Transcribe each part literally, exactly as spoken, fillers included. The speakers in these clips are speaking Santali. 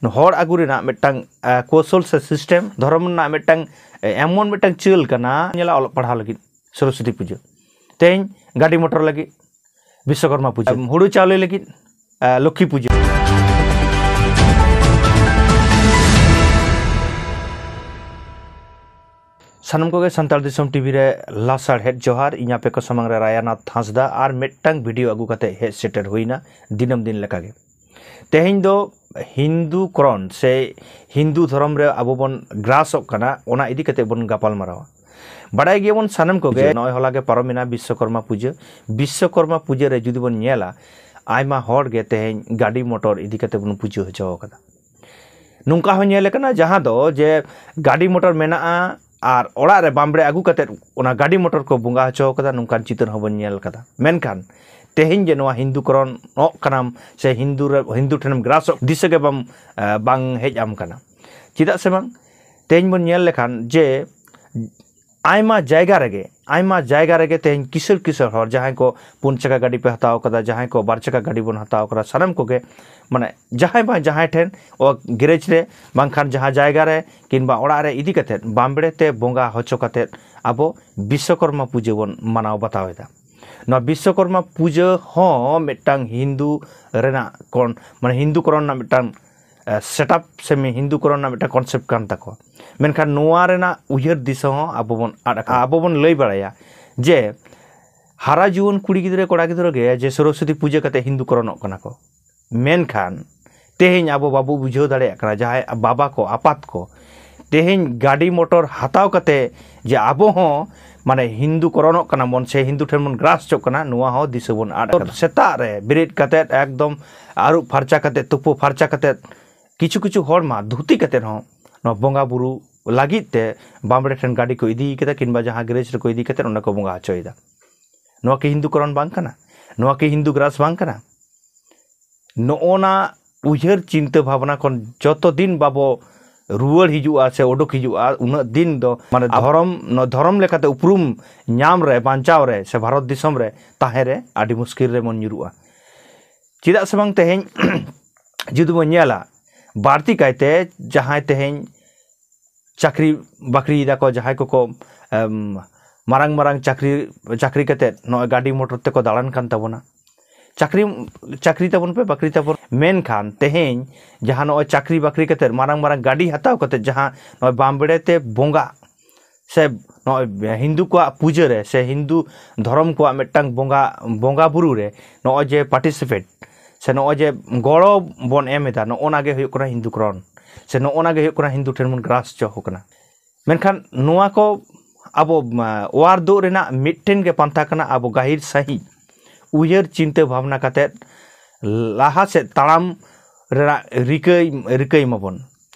ᱦᱚᱲ ᱟᱹᱜᱩ ᱨᱮᱱᱟᱜ ᱢᱤᱫᱴᱟᱝ ᱠᱳᱥᱚᱞ ᱥᱮ ᱥᱤᱥᱴᱮᱢ, ᱫᱷᱚᱨᱚᱢ ᱨᱮᱱᱟᱜ ᱢᱤᱫᱴᱟᱝ ᱮᱢᱚᱱ ᱢᱤᱫᱴᱟᱝ ᱪᱟᱹᱞ ᱠᱟᱱᱟ᱾ ᱧᱮᱞᱟ ᱚᱞᱚᱜ ᱯᱟᱲᱦᱟᱣ ᱞᱟᱹᱜᱤᱫ ᱥᱚᱨᱚᱥᱚᱛᱤ ᱯᱩᱡᱟᱹ, ᱛᱮᱦᱮᱧ ᱜᱟᱹᱰᱤ ᱢᱚᱴᱚᱨ ᱞᱟᱹᱜᱤᱫ ᱵᱤᱥᱥᱚᱠᱚᱨᱢᱟ ᱯᱩᱡᱟᱹ, ᱦᱩᱲᱩ ᱪᱟᱣᱞᱮ ᱞᱟᱹᱜᱤᱫ ᱞᱚᱠᱠᱷᱤ ᱯᱩᱡᱟᱹ᱾ ᱥᱟᱱᱟᱢ ᱠᱚᱜᱮ ᱥᱟᱱᱛᱟᱲ ᱫᱤᱥᱚᱢ ᱴᱤᱵᱷᱤ ᱨᱮ ᱞᱟᱥᱟᱲᱦᱮᱫ ᱡᱚᱦᱟᱨ᱾ ᱤᱧ ᱟᱯᱮ ᱠᱚ ᱥᱟᱢᱟᱝ ᱨᱮ ᱨᱟᱭᱟᱱᱟᱛᱷ ᱦᱟᱸᱥᱫᱟ ᱟᱨ ᱢᱤᱫᱴᱟᱝ ᱵᱷᱤᱰᱤᱭᱳ ᱟᱹᱜᱩ ᱠᱟᱛᱮ ᱦᱮᱡ ᱥᱮᱴᱮᱨ ᱦᱩᱭᱱᱟ ᱫᱤᱱᱟᱹᱢ ᱫᱤᱱ ᱞᱮᱠᱟᱜᱮ᱾ ᱛᱮᱦᱮᱧ ᱫᱚ ᱦᱤᱱᱫᱩ ᱠᱨᱚᱱ ᱥᱮ ᱦᱤᱱᱫᱩ ᱫᱷᱚᱨᱚᱢ ᱨᱮ ᱟᱵᱚ ᱵᱚᱱ ᱜᱨᱟᱥᱚᱜ ᱠᱟᱱᱟ, ᱚᱱᱟ ᱤᱫᱤ ᱠᱟᱛᱮ ᱵᱚᱱ ᱜᱟᱯᱟᱞ ᱢᱟᱨᱟᱣᱟ᱾ ᱵᱟᱲᱟᱭ ᱜᱮᱭᱟᱵᱚᱱ ᱥᱟᱱᱟᱢ ᱠᱚᱜᱮ, ᱱᱚᱜᱼᱚᱭ ᱦᱚᱞᱟ ᱜᱮ ᱯᱟᱨᱚᱢᱮᱱᱟ ᱵᱤᱥᱥᱚᱠᱚᱨᱢᱟ ᱯᱩᱡᱟᱹ᱾ ᱵᱤᱥᱥᱚᱠᱚᱨᱢᱟ ᱯᱩᱡᱟᱹ ᱨᱮ ᱡᱩᱫᱤ ᱵᱚᱱ ᱧᱮᱞᱟ, ᱟᱭᱢᱟ ᱦᱚᱲ ᱜᱮ ᱛᱮᱦᱮᱧ ᱜᱟᱹᱰᱤ ᱢᱚᱴᱚᱨ ᱤᱫᱤ ᱠᱟᱛᱮ ᱵᱚᱱ ᱯᱩᱡᱟᱹ ᱦᱚᱪᱚ ᱟᱠᱟᱫᱟ᱾ ᱱᱚᱝᱠᱟ ᱦᱚᱸ ᱧᱮᱞ ᱟᱠᱟᱱᱟ, ᱡᱟᱦᱟᱸ ᱫᱚ ᱡᱮ ᱜᱟᱹᱰᱤ ᱢᱚᱴᱚᱨ ᱢᱮᱱᱟᱜᱼᱟ ᱟᱨ ᱚᱲᱟᱜ ᱨᱮ ᱵᱟᱢᱵᱲᱮ ᱟᱹᱜᱩ ᱠᱟᱛᱮ ᱚᱱᱟ ᱜᱟᱹᱰᱤ ᱢᱚᱴᱚᱨ ᱠᱚ ᱵᱚᱸᱜᱟ ᱦᱚᱪᱚ ᱟᱠᱟᱫᱟ, ᱱᱚᱝᱠᱟᱱ ᱪᱤᱛᱟᱹᱨ ᱦᱚᱸᱵᱚᱱ ᱧᱮᱞ ᱟᱠᱟᱫᱟ᱾ ᱢᱮᱱᱠᱷᱟᱱ ᱛᱮᱦᱮᱧ ᱡᱮ ᱱᱚᱣᱟ ᱦᱤᱱᱫᱩ ᱠᱨᱚᱱᱚᱜ ᱠᱟᱱᱟᱢ ᱥᱮ ᱦᱤᱱᱫᱩ ᱨᱮ, ᱦᱤᱱᱫᱩ ᱴᱷᱮᱱᱮᱢ ᱜᱨᱟᱥᱚᱜ, ᱫᱤᱥᱟᱹ ᱜᱮ ᱵᱟᱢ, ᱮ, ᱵᱟᱝ ᱦᱮᱡ ᱟᱢ ᱠᱟᱱᱟ᱾ ᱪᱮᱫᱟᱜ ᱥᱮ ᱵᱟᱝ, ᱛᱮᱦᱮᱧ ᱵᱚᱱ ᱧᱮᱞ ᱞᱮᱠᱷᱟᱱ ᱡᱮ ᱟᱭᱢᱟ ᱡᱟᱭᱜᱟ ᱨᱮᱜᱮ, ᱟᱭᱢᱟ ᱡᱟᱭᱜᱟ ᱨᱮᱜᱮ ᱛᱮᱦᱮᱧ ᱠᱤᱥᱟᱹᱬ ᱠᱤᱥᱟᱹᱬ ᱦᱚᱲ, ᱡᱟᱦᱟᱸᱭ ᱠᱚ ᱯᱩᱱ ᱪᱟᱠᱟ ᱜᱟᱹᱰᱤ ᱯᱮ ᱦᱟᱛᱟᱣ ᱠᱟᱫᱟ, ᱡᱟᱦᱟᱸᱭ ᱠᱚ ᱵᱟᱨ ᱪᱟᱠᱟ ᱜᱟᱹᱰᱤ ᱵᱚᱱ ᱦᱟᱛᱟᱣ ᱠᱟᱫᱟ, ᱥᱟᱱᱟᱢ ᱠᱚᱜᱮ ᱢᱟᱱᱮ ᱡᱟᱦᱟᱸᱭ ᱵᱟᱝ ᱡᱟᱦᱟᱸᱭ ᱴᱷᱮᱱ ᱚ ᱜᱮᱨᱮᱡᱽ ᱨᱮ ᱵᱟᱝᱠᱷᱟᱱ ᱡᱟᱦᱟᱸ ᱡᱟᱭᱜᱟ ᱨᱮ ᱠᱤᱝᱵᱟ ᱚᱲᱟᱜ ᱨᱮ ᱤᱫᱤ ᱠᱟᱛᱮᱫ ᱵᱟᱢᱵᱲᱮ ᱛᱮ ᱵᱚᱸᱜᱟ ᱦᱚᱪᱚ ᱠᱟᱛᱮᱫ ᱟᱵᱚ ᱵᱤᱥᱥᱚᱠᱚᱨᱢᱟ ᱯᱩᱡᱟᱹ ᱵᱚᱱ ᱢᱟᱱᱟᱣ ᱵᱟᱛᱟᱣ ᱮᱫᱟ᱾ ᱱᱚᱣᱟ ᱵᱤᱥᱥᱚᱠᱚᱨᱢᱟ ᱯᱩᱡᱟᱹ ᱦᱚᱸ ᱢᱤᱫᱴᱟᱝ ᱦᱤᱱᱫᱩ ᱨᱮᱱᱟᱜ ᱠᱚᱱ-, ᱢᱟᱱᱮ ᱦᱤᱱᱫᱩ ᱠᱚᱨᱚᱱ ᱨᱮᱱᱟᱜ ᱢᱤᱫᱴᱟᱝ ᱥᱮᱴᱟᱯ ᱥᱮ ᱢᱤ-, ᱦᱤᱱᱫᱩ ᱠᱚᱨᱚᱱ ᱨᱮᱱᱟᱜ ᱢᱤᱫᱴᱟᱝ ᱠᱚᱱᱥᱮᱯᱴ ᱠᱟᱱ ᱛᱟᱠᱚᱣᱟ᱾ ᱢᱮᱱᱠᱷᱟᱱ ᱱᱚᱣᱟ ᱨᱮᱱᱟᱜ ᱩᱭᱦᱟᱹᱨ ᱫᱤᱥᱟᱹ ᱦᱚᱸ ᱟᱵᱚ ᱵᱚᱱ ᱟᱫ ᱟᱠᱟᱫᱟ᱾ ᱟᱵᱚ ᱵᱚᱱ ᱞᱟᱹᱭ ᱵᱟᱲᱟᱭᱟ ᱡᱮ ᱦᱟᱨᱟ ᱡᱩᱣᱟᱹᱱ ᱠᱩᱲᱤ ᱜᱤᱫᱽᱨᱟᱹ ᱠᱚᱲᱟ ᱜᱤᱫᱽᱨᱟᱹ ᱜᱮ ᱡᱮ ᱥᱚᱨᱚᱥᱚᱛᱤ ᱯᱩᱡᱟᱹ ᱠᱟᱛᱮ ᱦᱤᱱᱫᱩ ᱠᱚᱨᱚᱱᱚᱜ ᱠᱟᱱᱟ ᱠᱚ᱾ ᱢᱮᱱᱠᱷᱟᱱ ᱛᱮᱦᱮᱧ ᱟᱵᱚ ᱵᱟᱵᱚ ᱵᱩᱡᱷᱟᱹᱣ ᱫᱟᱲᱮᱭᱟᱜ ᱠᱟᱱᱟ, ᱡᱟᱦᱟᱸᱭ ᱵᱟᱵᱟ ᱠᱚ, ᱟᱯᱟᱛ ᱠᱚ, ᱛᱮᱦᱮᱧ ᱜᱟᱹᱰᱤ ᱢᱚᱴᱚᱨ ᱦᱟᱛᱟᱣ ᱠᱟᱛᱮ ᱡᱮ ᱟᱵᱚ ᱦᱚᱸ ᱢᱟᱱᱮ ᱦᱤᱱᱫᱩ ᱠᱚᱨᱚᱱᱚᱜ ᱠᱟᱱᱟ ᱵᱚᱱ ᱥᱮ ᱦᱤᱱᱫᱩ ᱴᱷᱮᱱ ᱵᱚᱱ ᱜᱨᱟᱥ ᱦᱚᱪᱚᱜ ᱠᱟᱱᱟ, ᱱᱚᱣᱟ ᱦᱚᱸ ᱫᱤᱥᱟᱹ ᱵᱚᱱ ᱟᱫ ᱠᱟᱫᱟ᱾ ᱥᱮᱛᱟᱜ ᱨᱮ ᱵᱮᱨᱮᱫ ᱠᱟᱛᱮ ᱮᱠᱫᱚᱢ ᱟᱹᱨᱩᱵ ᱯᱷᱟᱨᱪᱟ ᱠᱟᱛᱮ, ᱛᱩᱯᱩ ᱯᱷᱟᱨᱪᱟ ᱠᱟᱛᱮ, ᱠᱤᱪᱷᱩ ᱠᱤᱪᱷᱩ ᱦᱚᱲ ᱢᱟ ᱫᱷᱩᱛᱤ ᱠᱟᱛᱮ ᱦᱚᱸ ᱱᱚᱣᱟ ᱵᱚᱸᱜᱟ ᱵᱩᱨᱩ ᱞᱟᱹᱜᱤᱫ ᱛᱮ ᱵᱟᱢᱵᱲᱮ ᱴᱷᱮᱱ ᱜᱟᱹᱰᱤ ᱠᱚ ᱤᱫᱤ ᱠᱟᱫᱟ ᱠᱤᱝᱵᱟ ᱡᱟᱦᱟᱸ ᱜᱮᱨᱮᱡᱽ ᱨᱮᱠᱚ ᱤᱫᱤ ᱠᱟᱛᱮ ᱚᱸᱰᱮ ᱠᱚ ᱵᱚᱸᱜᱟ ᱦᱚᱪᱚᱭᱮᱫᱟ᱾ ᱱᱚᱣᱟ ᱠᱤ ᱦᱤᱱᱫᱩ ᱠᱚᱨᱚᱱ ᱵᱟᱝ ᱠᱟᱱᱟ? ᱱᱚᱣᱟ ᱠᱤ ᱦᱤᱱᱫᱩ ᱜᱨᱟᱥ ᱵᱟᱝ ᱠᱟᱱᱟ? ᱱᱚᱜᱼᱚ ᱱᱟ ᱩᱭᱦᱟᱹᱨ ᱪᱤᱱᱛᱟᱹ ᱵᱷᱟᱵᱽᱱᱟ ᱠᱷᱚᱱ ᱡᱚᱛᱚ ᱫᱤᱱ ᱵᱟᱵᱚ ᱨᱩᱣᱟᱹᱲ ᱦᱤᱡᱩᱜᱼᱟ ᱥᱮ ᱩᱰᱩᱠ ᱦᱤᱡᱩᱜᱼᱟ, ᱩᱱᱟᱹᱜ ᱫᱤᱱ ᱫᱚ ᱢᱟᱱᱮ ᱫᱷᱚᱨᱚᱢ, ᱱᱚᱣᱟ ᱫᱷᱚᱨᱚᱢ ᱞᱮᱠᱟᱛᱮ ᱩᱯᱨᱩᱢ ᱧᱟᱢ ᱨᱮ, ᱵᱟᱧᱪᱟᱣ ᱨᱮ ᱥᱮ ᱵᱷᱟᱨᱚᱛ ᱫᱤᱥᱚᱢ ᱨᱮ ᱛᱟᱦᱮᱸ ᱨᱮ ᱟᱹᱰᱤ ᱢᱩᱥᱠᱤᱞ ᱨᱮᱵᱚᱱ ᱧᱩᱨᱩᱜᱼᱟ᱾ ᱪᱮᱫᱟᱜ ᱥᱮ ᱵᱟᱝ, ᱛᱮᱦᱮᱧ ᱡᱩᱫᱤ ᱵᱚᱱ ᱧᱮᱞᱟ, ᱵᱟᱹᱲᱛᱤ ᱠᱟᱭᱛᱮ ᱡᱟᱦᱟᱸᱭ ᱛᱮᱦᱮᱧ ᱪᱟᱹᱠᱨᱤ ᱵᱟᱹᱠᱨᱤᱭᱮᱫᱟ ᱠᱚ, ᱡᱟᱦᱟᱸᱭ ᱠᱚᱠᱚ ᱮᱢ, ᱢᱟᱨᱟᱝ ᱢᱟᱨᱟᱝ ᱪᱟᱹᱠᱨᱤ ᱪᱟᱹᱠᱨᱤ ᱠᱟᱛᱮᱫ ᱱᱚᱜᱼᱚᱭ ᱜᱟᱹᱰᱤ ᱢᱚᱴᱚᱨ ᱛᱮᱠᱚ ᱫᱟᱬᱟᱱ ᱠᱟᱱ ᱛᱟᱵᱚᱱᱟ᱾ ᱪᱟᱹᱠᱨᱤ ᱪᱟᱹᱠᱨᱤ ᱛᱟᱵᱚᱱ ᱯᱮ, ᱵᱟᱹᱠᱨᱤ ᱛᱟᱵᱚᱱ, ᱢᱮᱱᱠᱷᱟᱱ ᱛᱮᱦᱮᱧ ᱡᱟᱦᱟᱸ ᱱᱚᱜᱼᱚᱭ ᱪᱟᱹᱠᱨᱤ ᱵᱟᱹᱠᱨᱤ ᱠᱟᱛᱮᱫ ᱢᱟᱨᱟᱝ ᱢᱟᱨᱟᱝ ᱜᱟᱹᱰᱤ ᱦᱟᱛᱟᱣ ᱠᱟᱛᱮᱫ ᱡᱟᱦᱟᱸ ᱱᱚᱜᱼᱚᱭ ᱵᱟᱢᱵᱮᱲᱮ ᱛᱮ ᱵᱚᱸᱜᱟ ᱥᱮ ᱱᱚᱜᱼᱚᱭ ᱦᱤᱱᱫᱩ ᱠᱚᱣᱟᱜ ᱯᱩᱡᱟᱹ ᱨᱮ ᱥᱮ ᱦᱤᱱᱫᱩ ᱫᱷᱚᱨᱚᱢ ᱠᱚᱣᱟᱜ ᱢᱤᱫᱴᱟᱝ ᱵᱚᱸᱜᱟ ᱵᱚᱸᱜᱟ ᱵᱩᱨᱩ ᱨᱮ ᱱᱚᱜᱼᱚᱭ ᱡᱮ ᱯᱟᱨᱴᱤᱥᱤᱯᱮᱴ ᱥᱮ ᱱᱚᱜᱼᱚᱭ ᱡᱮ ᱜᱚᱲᱚ ᱵᱚᱱ ᱮᱢ ᱮᱫᱟ, ᱱᱚᱜᱼᱚ ᱱᱟ ᱜᱮ ᱦᱩᱭᱩᱜ ᱠᱟᱱᱟ ᱦᱤᱱᱫᱩ ᱠᱨᱚᱱ, ᱥᱮ ᱱᱚᱜᱼᱚ ᱱᱟ ᱜᱮ ᱦᱩᱭᱩᱜ ᱠᱟᱱᱟ ᱦᱤᱱᱫᱩ ᱴᱷᱮᱱ ᱵᱚᱱ ᱜᱨᱟᱥ ᱦᱚᱪᱚ ᱟᱠᱚ ᱠᱟᱱᱟ᱾ ᱢᱮᱱᱠᱷᱟᱱ ᱱᱚᱣᱟ ᱠᱚ ᱟᱵᱚ, ᱢᱟ, ᱚᱣᱟᱨ ᱫᱩᱜ ᱨᱮᱱᱟᱜ ᱢᱤᱫᱴᱮᱱ ᱜᱮ ᱯᱟᱱᱛᱷᱟ ᱠᱟᱱᱟ, ᱟᱵᱚ ᱜᱟᱹᱦᱤᱨ ᱥᱟᱺᱦᱤᱡ ᱩᱭᱦᱟᱹᱨ ᱪᱤᱱᱛᱟᱹ ᱵᱷᱟᱵᱽᱱᱟ ᱠᱟᱛᱮᱫ ᱞᱟᱦᱟ ᱥᱮᱫ ᱛᱟᱲᱟᱢ ᱨᱮᱱᱟᱜ ᱨᱤᱠᱟᱹᱭ ᱨᱤᱠᱟᱹᱭ ᱢᱟᱵᱚᱱ᱾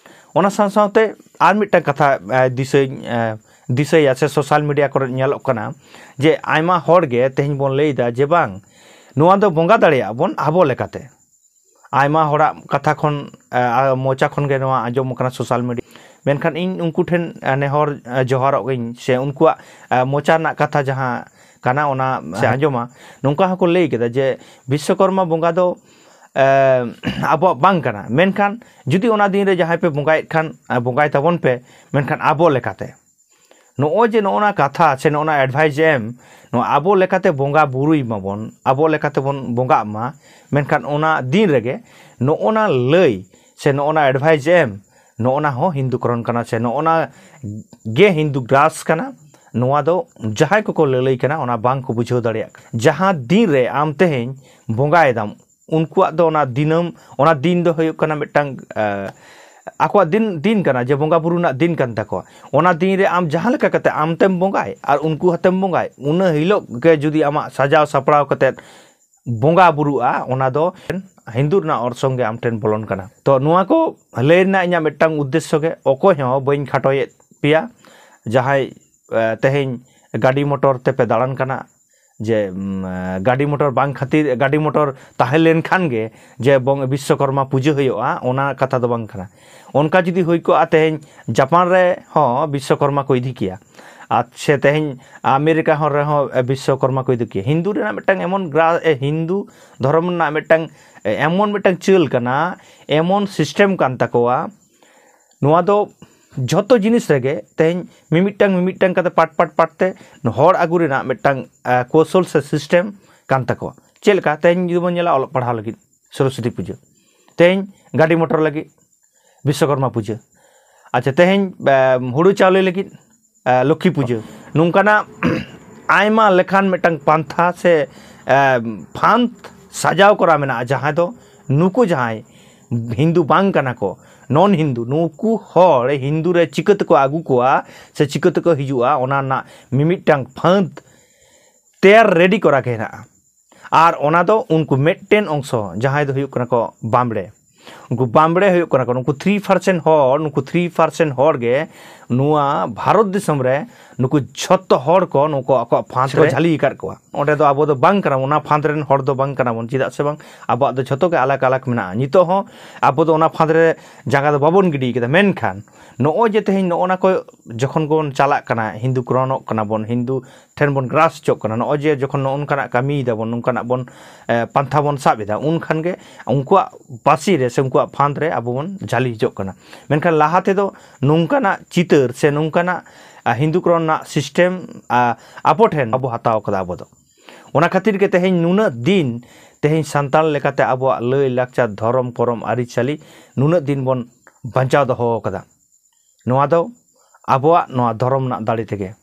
ᱚᱱᱟ ᱥᱟᱶ ᱥᱟᱶᱛᱮ ᱟᱨ ᱢᱤᱫᱴᱟᱝ ᱠᱟᱛᱷᱟ, ᱮ, ᱫᱤᱥᱟᱹᱧ, ᱮ, ᱫᱤᱥᱟᱹᱭᱟ ᱥᱮ ᱥᱳᱥᱟᱞ ᱢᱤᱰᱤᱭᱟ ᱠᱚᱨᱮ ᱧᱮᱞᱚᱜ ᱠᱟᱱᱟ ᱡᱮ ᱟᱭᱢᱟ ᱦᱚᱲ ᱜᱮ ᱛᱮᱦᱮᱧ ᱵᱚᱱ ᱞᱟᱹᱭᱫᱟ ᱡᱮ ᱵᱟᱝ, ᱱᱚᱣᱟ ᱫᱚ ᱵᱚᱸᱜᱟ ᱫᱟᱲᱮᱭᱟᱜᱼᱟ ᱵᱚᱱ ᱟᱵᱚ ᱞᱮᱠᱟᱛᱮ᱾ ᱟᱭᱢᱟ ᱦᱚᱲᱟᱜ ᱠᱟᱛᱷᱟ ᱠᱷᱚᱱ, ᱮ, ᱟ, ᱢᱚᱪᱟ ᱠᱷᱚᱱ ᱜᱮ ᱱᱚᱣᱟ ᱟᱸᱡᱚᱢ ᱠᱟᱱᱟ ᱥᱳᱥᱟᱞ ᱢᱤᱰᱤᱭᱟ᱾ ᱢᱮᱱᱠᱷᱟᱱ ᱤᱧ ᱩᱱᱠᱩ ᱴᱷᱮᱱ, ᱮ, ᱱᱮᱦᱚᱨ, ᱮ, ᱡᱚᱦᱟᱨᱚᱜ ᱟᱹᱧ ᱥᱮ ᱩᱱᱠᱩᱣᱟᱜ, ᱮ, ᱢᱚᱪᱟ ᱨᱮᱱᱟᱜ ᱠᱟᱛᱷᱟ ᱡᱟᱦᱟᱸ ᱠᱟᱱᱟ ᱚᱱᱟ ᱥᱮ ᱦᱮᱸ᱾ ᱟᱸᱡᱚᱢᱟ, ᱱᱚᱝᱠᱟ ᱦᱚᱸᱠᱚ ᱞᱟᱹᱭ ᱠᱮᱫᱟ ᱡᱮ ᱵᱤᱥᱥᱚᱠᱚᱨᱢᱟ ᱵᱚᱸᱜᱟ ᱫᱚ, ᱮ, ᱟᱵᱚᱣᱟᱜ ᱵᱟᱝ ᱠᱟᱱᱟ, ᱢᱮᱱᱠᱷᱟᱱ ᱡᱩᱫᱤ ᱚᱱᱟ ᱫᱤᱱ ᱨᱮ ᱡᱟᱦᱟᱸᱭ ᱯᱮ ᱵᱚᱸᱜᱟᱭᱮᱫ ᱠᱷᱟᱱ, ᱮ, ᱵᱚᱸᱜᱟᱭ ᱛᱟᱵᱚᱱ ᱯᱮ, ᱢᱮᱱᱠᱷᱟᱱ ᱟᱵᱚ ᱞᱮᱠᱟᱛᱮ᱾ ᱱᱚᱜᱼᱚᱭ ᱡᱮ ᱱᱚᱜᱼᱚ ᱱᱟ ᱠᱟᱛᱷᱟ ᱥᱮ ᱱᱚᱜᱼᱚ ᱱᱟ ᱮᱰᱵᱷᱟᱭᱤᱥ ᱮᱢ, ᱱᱚᱣᱟ ᱟᱵᱚ ᱞᱮᱠᱟᱛᱮ ᱵᱚᱸᱜᱟ ᱵᱩᱨᱩᱭ ᱢᱟᱵᱚᱱ, ᱟᱵᱚ ᱞᱮᱠᱟᱛᱮᱵᱚᱱ ᱵᱚᱸᱜᱟᱜ ᱢᱟ, ᱢᱮᱱᱠᱷᱟᱱ ᱚᱱᱟ ᱫᱤᱱ ᱨᱮᱜᱮ ᱱᱚᱜᱼᱚ ᱱᱟ ᱞᱟᱹᱭ ᱥᱮ ᱱᱚᱜᱼᱚ ᱱᱟ ᱮᱰᱵᱷᱟᱭᱤᱥ ᱮᱢ, ᱱᱚᱜᱼᱚ ᱱᱟ ᱦᱚᱸ ᱦᱤᱱᱫᱩ ᱠᱨᱚᱱ ᱠᱟᱱᱟ ᱥᱮ ᱱᱚᱜᱼᱚ ᱱᱟ ᱜᱮ ᱦᱤᱱᱫᱩ ᱜᱨᱟᱥ ᱠᱟᱱᱟ᱾ ᱱᱚᱣᱟ ᱫᱚ ᱡᱟᱦᱟᱸᱭ ᱠᱚᱠᱚ ᱞᱟᱹᱞᱟᱹᱭ ᱠᱟᱱᱟ ᱚᱱᱟ ᱵᱟᱝ ᱠᱚ ᱵᱩᱡᱷᱟᱹᱣ ᱫᱟᱲᱮᱭᱟᱜ ᱠᱟᱱᱟ᱾ ᱡᱟᱦᱟᱸ ᱫᱤᱱ ᱨᱮ ᱟᱢ ᱛᱮᱦᱮᱧ ᱵᱚᱸᱜᱟᱭᱮᱫᱟᱢ, ᱩᱱᱠᱩᱣᱟᱜ ᱫᱚ ᱚᱱᱟ ᱫᱤᱱᱟᱹᱢ, ᱚᱱᱟ ᱫᱤᱱ ᱫᱚ ᱦᱩᱭᱩᱜ ᱠᱟᱱᱟ ᱢᱤᱫᱴᱟᱝ, ᱮ, ᱟᱠᱚᱣᱟᱜ ᱫᱤᱱ, ᱫᱤᱱ ᱠᱟᱱᱟ, ᱡᱮ ᱵᱚᱸᱜᱟ ᱵᱩᱨᱩ ᱨᱮᱱᱟᱜ ᱫᱤᱱ ᱠᱟᱱ ᱛᱟᱠᱚᱣᱟ᱾ ᱚᱱᱟ ᱫᱤᱱ ᱨᱮ ᱟᱢ ᱡᱟᱦᱟᱸ ᱞᱮᱠᱟ ᱠᱟᱛᱮ ᱟᱢ ᱛᱮᱢ ᱵᱚᱸᱜᱟᱭ ᱟᱨ ᱩᱱᱠᱩ ᱦᱚᱸᱛᱮᱢ ᱵᱚᱸᱜᱟᱭ, ᱩᱱᱟᱹ ᱦᱤᱞᱳᱜ ᱜᱮ ᱡᱩᱫᱤ ᱟᱢᱟᱜ ᱥᱟᱡᱟᱣ ᱥᱟᱯᱲᱟᱣ ᱠᱟᱛᱮ ᱵᱚᱸᱜᱟ ᱵᱩᱨᱩᱜᱼᱟ, ᱚᱱᱟ ᱫᱚ ᱦᱤᱱᱫᱩ ᱨᱮᱱᱟᱜ ᱚᱨᱥᱚᱝ ᱜᱮ ᱟᱢ ᱴᱷᱮᱱ ᱵᱚᱞᱚᱱ ᱠᱟᱱᱟ᱾ ᱛᱚ ᱱᱚᱣᱟ ᱠᱚ ᱞᱟᱹᱭ ᱨᱮᱱᱟᱜ ᱤᱧᱟᱹᱜ ᱢᱤᱫᱴᱟᱝ ᱩᱫᱽᱫᱮᱥᱥᱚ ᱜᱮ, ᱚᱠᱚᱭ ᱦᱚᱸ ᱵᱟᱹᱧ ᱠᱷᱟᱴᱚᱭᱮᱫ ᱯᱮᱭᱟ᱾ ᱡᱟᱦᱟᱸᱭ, ᱮ, ᱛᱮᱦᱮᱧ ᱜᱟᱹᱰᱤ ᱢᱚᱴᱚᱨ ᱛᱮᱯᱮ ᱫᱟᱬᱟᱱ ᱠᱟᱱᱟ, ᱡᱮ, ᱩᱢ, ᱜᱟᱹᱰᱤ ᱢᱚᱴᱚᱨ ᱵᱟᱝ ᱠᱷᱟᱹᱛᱤᱨ, ᱜᱟᱹᱰᱤ ᱢᱚᱴᱚᱨ ᱛᱟᱦᱮᱸ ᱞᱮᱱᱠᱷᱟᱱ ᱜᱮ ᱡᱮ ᱵᱚᱝ-, ᱵᱤᱥᱥᱚᱠᱚᱨᱢᱟ ᱯᱩᱡᱟᱹ ᱦᱩᱭᱩᱜᱼᱟ, ᱚᱱᱟ ᱠᱟᱛᱷᱟ ᱫᱚ ᱵᱟᱝ ᱠᱟᱱᱟ᱾ ᱚᱱᱠᱟ ᱡᱩᱫᱤ ᱦᱩᱭ ᱠᱚᱜᱼᱟ, ᱛᱮᱦᱮᱧ ᱡᱟᱯᱟᱱ ᱨᱮ ᱦᱚᱸ ᱵᱤᱥᱥᱚᱠᱚᱨᱢᱟ ᱠᱚ ᱤᱫᱤ ᱠᱮᱭᱟ᱾ ᱟᱨ ᱥᱮ ᱛᱮᱦᱮᱧ ᱟᱢᱮᱨᱤᱠᱟ ᱦᱚᱸ ᱨᱮᱦᱚᱸ ᱵᱤᱥᱥᱚᱠᱚᱨᱢᱟ ᱠᱚ ᱤᱫᱤ ᱠᱮᱭᱟ᱾ ᱦᱤᱱᱫᱩ ᱨᱮᱱᱟᱜ ᱢᱤᱫᱴᱟᱝ ᱮᱢᱚᱱ ᱜᱨᱟ ᱮ, ᱦᱤᱱᱫᱩ ᱫᱷᱚᱨᱚᱢ ᱨᱮᱱᱟᱜ ᱢᱤᱫᱴᱟᱝ ᱮ, ᱮᱢᱚᱱ ᱢᱤᱫᱴᱟᱝ ᱪᱟᱹᱞ ᱠᱟᱱᱟ, ᱮᱢᱚᱱ ᱥᱤᱥᱴᱮᱢ ᱠᱟᱱ ᱛᱟᱠᱚᱣᱟ᱾ ᱱᱚᱣᱟ ᱫᱚ ᱡᱷᱚᱛᱚ ᱡᱤᱱᱤᱥ ᱨᱮᱜᱮ ᱛᱮᱦᱮᱧ ᱢᱤᱢᱤᱫᱴᱟᱝ ᱢᱤᱢᱤᱫᱴᱟᱝ ᱠᱟᱛᱮ ᱯᱟᱴ ᱯᱟᱴ ᱯᱟᱴ ᱛᱮ ᱦᱚᱲ ᱟᱹᱜᱩ ᱨᱮᱱᱟᱜ ᱢᱤᱫᱴᱟᱝ ᱮ, ᱠᱳᱥᱚᱞ ᱥᱮ ᱥᱤᱥᱴᱮᱢ ᱠᱟᱱ ᱛᱟᱠᱚᱣᱟ᱾ ᱪᱮᱫ ᱞᱮᱠᱟ? ᱛᱮᱦᱮᱧ ᱡᱩᱫᱤ ᱵᱚᱱ ᱧᱮᱞᱟ, ᱚᱞᱚᱜ ᱯᱟᱲᱦᱟᱣ ᱞᱟᱹᱜᱤᱫ ᱥᱚᱨᱚᱥᱚᱛᱤ ᱯᱩᱡᱟᱹ, ᱛᱮᱦᱮᱧ ᱜᱟᱹᱰᱤ ᱢᱚᱴᱚᱨ ᱞᱟᱹᱜᱤᱫ ᱵᱤᱥᱥᱚᱠᱚᱨᱢᱟ ᱯᱩᱡᱟᱹ, ᱟᱪᱪᱷᱟ, ᱛᱮᱦᱮᱧ ᱮ, ᱦᱩᱲᱩ ᱪᱟᱣᱞᱮ ᱞᱟᱹᱜᱤᱫ ᱮ, ᱞᱚᱠᱠᱷᱤ ᱯᱩᱡᱟᱹ, ᱱᱚᱝᱠᱟᱱᱟᱜ ᱟᱭᱢᱟ ᱞᱮᱠᱟᱱ ᱢᱤᱫᱴᱟᱝ ᱯᱟᱱᱛᱷᱟ ᱥᱮ ᱮ, ᱯᱷᱟᱸᱫᱽ ᱥᱟᱡᱟᱣ ᱠᱚᱨᱟ ᱢᱮᱱᱟᱜᱼᱟ, ᱡᱟᱦᱟᱸ ᱫᱚ ᱱᱩᱠᱩ ᱡᱟᱦᱟᱸᱭ ᱦᱤᱱᱫᱩ ᱵᱟᱝ ᱠᱟᱱᱟ ᱠᱚ, ᱱᱚᱱ ᱦᱤᱱᱫᱩ, ᱱᱩᱠᱩ ᱦᱚᱲ ᱦᱤᱱᱫᱩ ᱨᱮ ᱪᱤᱠᱟᱹ ᱛᱮᱠᱚ ᱟᱹᱜᱩ ᱠᱚᱣᱟ ᱥᱮ ᱪᱤᱠᱟᱹ ᱛᱮᱠᱚ ᱦᱤᱡᱩᱜᱼᱟ, ᱚᱱᱟ ᱨᱮᱱᱟᱜ ᱢᱤᱢᱤᱫᱴᱟᱝ ᱯᱷᱟᱸᱫᱽ ᱛᱮᱭᱟᱨ ᱨᱮᱰᱤ ᱠᱚᱨᱟ ᱜᱮ ᱦᱮᱱᱟᱜᱼᱟ᱾ ᱟᱨ ᱚᱱᱟ ᱫᱚ ᱩᱱᱠᱩ ᱢᱤᱫᱴᱮᱱ ᱚᱝᱥᱚ, ᱡᱟᱦᱟᱸᱭ ᱫᱚ ᱦᱩᱭᱩᱜ ᱠᱟᱱᱟ ᱠᱚ ᱵᱟᱢᱵᱲᱮ, ᱩᱱᱠᱩ ᱵᱟᱢᱵᱲᱮ ᱦᱩᱭᱩᱜ ᱠᱟᱱᱟ ᱠᱚ, ᱱᱩᱠᱩ ᱛᱷᱨᱤ ᱯᱟᱨᱥᱮᱱᱴ ᱦᱚᱲ, ᱱᱩᱠᱩ ᱛᱷᱨᱤ ᱯᱟᱨᱥᱮᱱᱴ ᱦᱚᱲ ᱜᱮ ᱱᱚᱣᱟ ᱵᱷᱟᱨᱚᱛ ᱫᱤᱥᱚᱢ ᱨᱮ ᱱᱩᱠᱩ ᱡᱷᱚᱛᱚ ᱦᱚᱲ ᱠᱚ ᱱᱩᱠᱩ ᱟᱠᱚᱣᱟᱜ ᱯᱷᱟᱸᱫᱽ ᱨᱮ ᱡᱷᱟᱹᱞᱤ ᱟᱠᱟᱫ ᱠᱚᱣᱟ᱾ ᱚᱸᱰᱮ ᱫᱚ ᱟᱵᱚ ᱫᱚ ᱵᱟᱝ ᱠᱟᱱᱟ ᱵᱚᱱ, ᱚᱱᱟ ᱯᱷᱟᱸᱫᱽ ᱨᱮᱱ ᱦᱚᱲ ᱫᱚ ᱵᱟᱝ ᱠᱟᱱᱟ ᱵᱚᱱ᱾ ᱪᱮᱫᱟᱜ ᱥᱮ ᱵᱟᱝ, ᱟᱵᱚᱣᱟᱜ ᱫᱚ ᱡᱷᱚᱛᱚ ᱜᱮ ᱟᱞᱟᱜᱽ ᱟᱞᱟᱜᱽ ᱢᱮᱱᱟᱜᱼᱟ᱾ ᱱᱤᱛᱚᱜ ᱦᱚᱸ ᱟᱵᱚ ᱫᱚ ᱚᱱᱟ ᱯᱷᱟᱸᱫᱽ ᱨᱮ ᱡᱟᱸᱜᱟ ᱫᱚ ᱵᱟᱵᱚᱱ ᱜᱤᱰᱤ ᱠᱟᱫᱟ᱾ ᱢᱮᱱᱠᱷᱟᱱ ᱱᱚᱜᱼᱚᱭ ᱡᱮ ᱛᱮᱦᱮᱧ ᱱᱚᱜᱼᱚ ᱱᱟ ᱠᱚ ᱡᱚᱠᱷᱚᱱ ᱵᱚᱱ ᱪᱟᱞᱟᱜ ᱠᱟᱱᱟ, ᱦᱤᱱᱫᱩ ᱠᱨᱚᱱᱚᱜ ᱠᱟᱱᱟ ᱵᱚᱱ, ᱦᱤᱱᱫᱩ ᱴᱷᱮᱱ ᱵᱚᱱ ᱜᱨᱟᱥ ᱦᱚᱪᱚᱜ ᱠᱟᱱᱟ, ᱱᱚᱜᱼᱚᱭ ᱡᱮ ᱡᱚᱠᱷᱚᱱ ᱱᱚᱜᱼᱚ ᱱᱚᱝᱠᱟᱱᱟᱜ ᱠᱟᱹᱢᱤᱭ ᱫᱟᱵᱚᱱ, ᱱᱚᱝᱠᱟᱱᱟᱜ ᱵᱚᱱ ᱮ, ᱯᱟᱱᱛᱷᱟ ᱵᱚᱱ ᱥᱟᱵ ᱮᱫᱟ, ᱩᱱ ᱠᱷᱟᱱ ᱜᱮ ᱩᱱᱠᱩᱣᱟᱜ ᱯᱟᱹᱥᱤ ᱨᱮ ᱥᱮ ᱩᱱᱠᱩᱣᱟᱜ ᱯᱷᱟᱸᱫᱽ ᱨᱮ ᱟᱵᱚ ᱵᱚᱱ ᱡᱷᱟᱹᱞᱤ ᱦᱚᱪᱚᱜ ᱠᱟᱱᱟ᱾ ᱢᱮᱱᱠᱷᱟᱱ ᱞᱟᱦᱟ ᱛᱮᱫᱚ ᱱᱚᱝᱠᱟᱱᱟᱜ ᱪᱤᱛᱟᱹᱨ ᱥᱮ ᱱᱚᱝᱠᱟᱱᱟᱜ ᱟ, ᱦᱤᱱᱫᱩ ᱠᱨᱚᱱ ᱨᱮᱱᱟᱜ ᱥᱤᱥᱴᱮᱢ ᱟ, ᱟᱵᱚ ᱴᱷᱮᱱ ᱟᱵᱚ ᱦᱟᱛᱟᱣ ᱠᱟᱫᱟ ᱟᱵᱚ ᱫᱚ᱾ ᱚᱱᱟ ᱠᱷᱟᱹᱛᱤᱨ ᱜᱮ ᱛᱮᱦᱮᱧ ᱱᱩᱱᱟᱹᱜ ᱫᱤᱱ ᱛᱮᱦᱮᱧ ᱥᱟᱱᱛᱟᱲ ᱞᱮᱠᱟᱛᱮ ᱟᱵᱚᱣᱟᱜ ᱞᱟᱹᱭ ᱞᱟᱠᱪᱟᱨ, ᱫᱷᱚᱨᱚᱢ, ᱠᱚᱨᱚᱢ, ᱟᱹᱨᱤᱪᱟᱹᱞᱤ ᱱᱩᱱᱟᱹᱜ ᱫᱤᱱ ᱵᱚᱱ ᱵᱟᱧᱪᱟᱣ ᱫᱚᱦᱚ ᱟᱠᱟᱫᱟ᱾ ᱱᱚᱣᱟ ᱫᱚ ᱟᱵᱚᱣᱟᱜ ᱱᱚᱣᱟ ᱫᱷᱚᱨᱚᱢ ᱨᱮᱱᱟᱜ ᱫᱟᱲᱮ ᱛᱮᱜᱮ᱾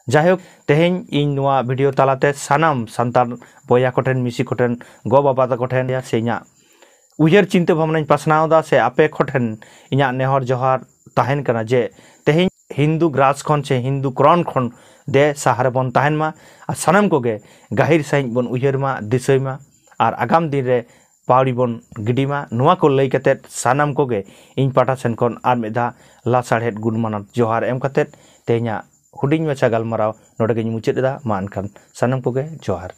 ᱡᱟᱭᱦᱳᱠ, ᱛᱮᱦᱮᱧ ᱤᱧ ᱱᱚᱣᱟ ᱵᱷᱤᱰᱤᱭᱳ ᱛᱟᱞᱟᱛᱮ ᱥᱟᱱᱟᱢ ᱥᱟᱱᱛᱟᱲ ᱵᱚᱭᱦᱟ ᱠᱚᱴᱷᱮᱱ, ᱢᱤᱥᱤ ᱠᱚᱴᱷᱮᱱ, ᱜᱚ ᱵᱟᱵᱟ ᱛᱟᱠᱚ ᱴᱷᱮᱱ ᱥᱮ ᱤᱧᱟᱹᱜ ᱩᱭᱦᱟᱹᱨ ᱪᱤᱱᱛᱟᱹ ᱵᱷᱟᱵᱽᱱᱟᱧ ᱯᱟᱥᱱᱟᱣ ᱮᱫᱟ, ᱥᱮ ᱟᱯᱮ ᱠᱚᱴᱷᱮᱱ ᱤᱧᱟᱹᱜ ᱱᱮᱦᱚᱨ ᱡᱚᱦᱟᱨ ᱛᱟᱦᱮᱱ ᱠᱟᱱᱟ ᱡᱮ ᱛᱮᱦᱮᱧ ᱦᱤᱱᱫᱩ ᱜᱨᱟᱥ ᱠᱷᱚᱱ ᱥᱮ ᱦᱤᱱᱫᱩ ᱠᱨᱚᱱ ᱠᱷᱚᱱ ᱫᱮ ᱥᱟᱦᱟ ᱨᱮᱵᱚᱱ ᱛᱟᱦᱮᱱ ᱢᱟ ᱟᱨ ᱥᱟᱱᱟᱢ ᱠᱚᱜᱮ ᱜᱟᱹᱦᱤᱨ ᱥᱟᱺᱦᱤᱡ ᱵᱚᱱ ᱩᱭᱦᱟᱹᱨ ᱢᱟ, ᱫᱤᱥᱟᱹᱭ ᱢᱟ ᱟᱨ ᱟᱜᱟᱢ ᱫᱤᱱ ᱨᱮ ᱯᱟᱹᱣᱲᱤ ᱵᱚᱱ ᱜᱤᱰᱤ ᱢᱟ᱾ ᱱᱚᱣᱟ ᱠᱚ ᱞᱟᱹᱭ ᱠᱟᱛᱮᱫ ᱥᱟᱱᱟᱢ ᱠᱚᱜᱮ ᱤᱧ ᱯᱟᱦᱴᱟ ᱥᱮᱱ ᱠᱷᱚᱱ ᱟᱨ ᱢᱤᱫ ᱫᱷᱟᱣ ᱞᱟᱥᱟᱲᱦᱮᱫ ᱜᱩᱱ ᱢᱟᱱᱟᱣ ᱡᱚᱦᱟᱨ ᱮᱢ ᱠᱟᱛᱮᱫ ᱛᱮᱦᱮᱧᱟᱜ ᱦᱩᱰᱤᱧ ᱢᱟᱪᱷᱟ ᱜᱟᱞᱢᱟᱨᱟᱣ ᱱᱚᱰᱮ ᱜᱤᱧ ᱢᱩᱪᱟᱹᱫ ᱮᱫᱟ᱾ ᱢᱟ ᱮᱱᱠᱷᱟᱱ ᱥᱟᱱᱟᱢ ᱠᱚᱜᱮ ᱡᱚᱦᱟᱨ᱾